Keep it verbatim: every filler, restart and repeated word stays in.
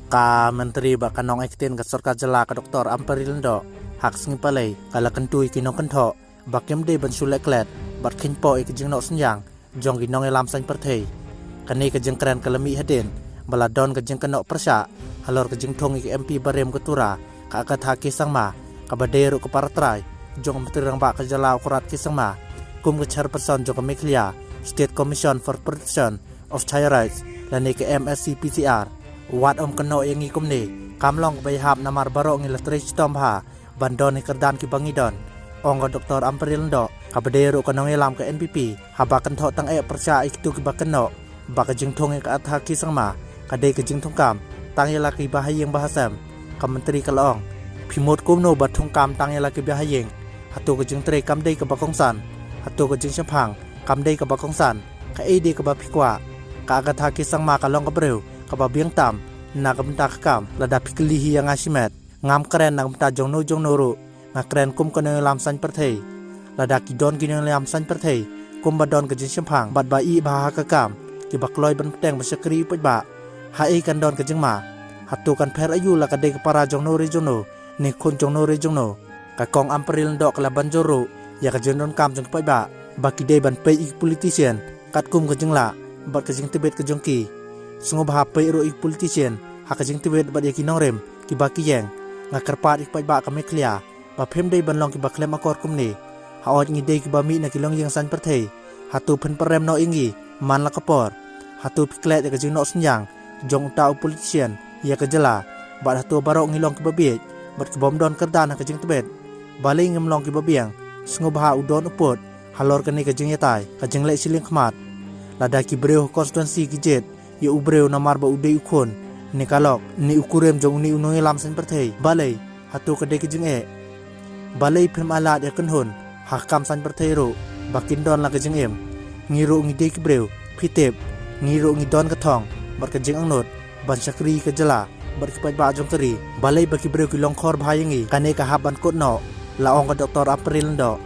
Ka Myntri bad ka nongaiktien ka sorkar jylla ka Doktor Ampareen Lyngdoh, ha ka sngi Palei ka la kyntu ïa ki nongkynthoh ba kim dei ban shu leh klet bad kheiñ poh ïa ka jingnoh synñiang jong ki nongïalam saiñ pyrthei. Kane ka jingkren ka la mih hadien ba la don ka jingkynnoh pyrshah halor ka jingthung ïa ka M P barim ka Tura, ka Agatha K Sangma, kaba dei ruh ka para trai jong u Myntri Rangbah ka jylla u Conrad K Sangma, kum ka chairperson jong ka Meghalaya State Commission for Protection of Child Rights lane ka M S C P C R. Wat ym kynnoh ïa ngi kumne, kam long kaba ïahap namar baroh ngi la trei shitom bha ban don ïa ki kyrdan kiba ngi don, ong ka Doktor Ampareen Lyngdoh, kaba dei ruh ka nongïalam ka N P P, haba kynthoh tang eh pyrshah ïa kito kiba kynnoh ba ka jingthung ïa ka Agatha K Sangma ka dei ka jingthungkam tang ïa la kiba ha ïing ba ha sem. Ka Myntri ka la ong, phi mut kumno ba thungkam tang ïa la kiba ha ïing? Hato ka jingtrei kam dei kaba kongsan? Hato ka jingshemphang kam dei kaba kongsan? Kaei dei kaba phi kwah? Ka Agatha K Sangma ka long ka briew kaba biang tam na ka bynta ka kam. Lada phi kylli hi ïa nga shimet, ngam kren na ka bynta jongno jongno ruh, nga kren kum ka nongïalam saiñ pyrthei. Lada ki don ki nongïalam saiñ pyrthei kumba don ka jingshemphang bad ba ïehnoh bha ha ka kam, kiba kloi ban bteng ban shakri ïa u paidbah, haei kan don ka jingma? Hato kan pher aïu la ka dei ka para jongno re jongno ne khun jongno re jongno? Ka Kong Ampareen Lyngdoh ka la ban jur ruh ïa ka jingdonkam jong ki paidbah ba ki dei ban peit ïa ki politician katkum ka jinglah bad ka jingtbit ka jong ki. Sngewbha peit ruh ïa ki politician ha ka jingtbit bad ïa ki nongrim kiba ki ïeng. Nga kyrpad ïa ki paidbah ka Meghalaya ba phim dei ban long kiba khlem akor kumne. Hooid, ngi dei kiba mih na ki longïing saiñ pyrthei, hato phin pyrem noh ïa ngi man la ka por? Hato phi klet ïa ka jingnoh synñiang jong uta u politician ïa ka jylla? Bad hato baroh ngi long kiba bieit bad kibym don kyrdan ha ka jingtbit? Balei ngim long kiba biang? Sngewbha u don u pud halor kane ka jingïatai, ka jingleh shiliang khmat. Lada ki briew ha constituency ki jied ïa u briew namar ba u dei u khun ne ka lok ne u kurim jong une u nongïalam saiñ pyrthei, balei? Hato ka dei ka jingeh? Balei phim ai lad ïa ka kynhun ha ka kam saiñ pyrthei ruh ba kin don la ka jingim? Ngi ruh ngi dei ki briew, phi tip, ngi ruh ngi don ka thong bad ka jingangnud ban shakri ïa ka jylla bad ki paidbah jong ka ri. Balei ba ki briew ki long khor bha ïa ngi? Kane ka hap ban kut noh, la ong ka Doktor Ampareen Lyngdoh.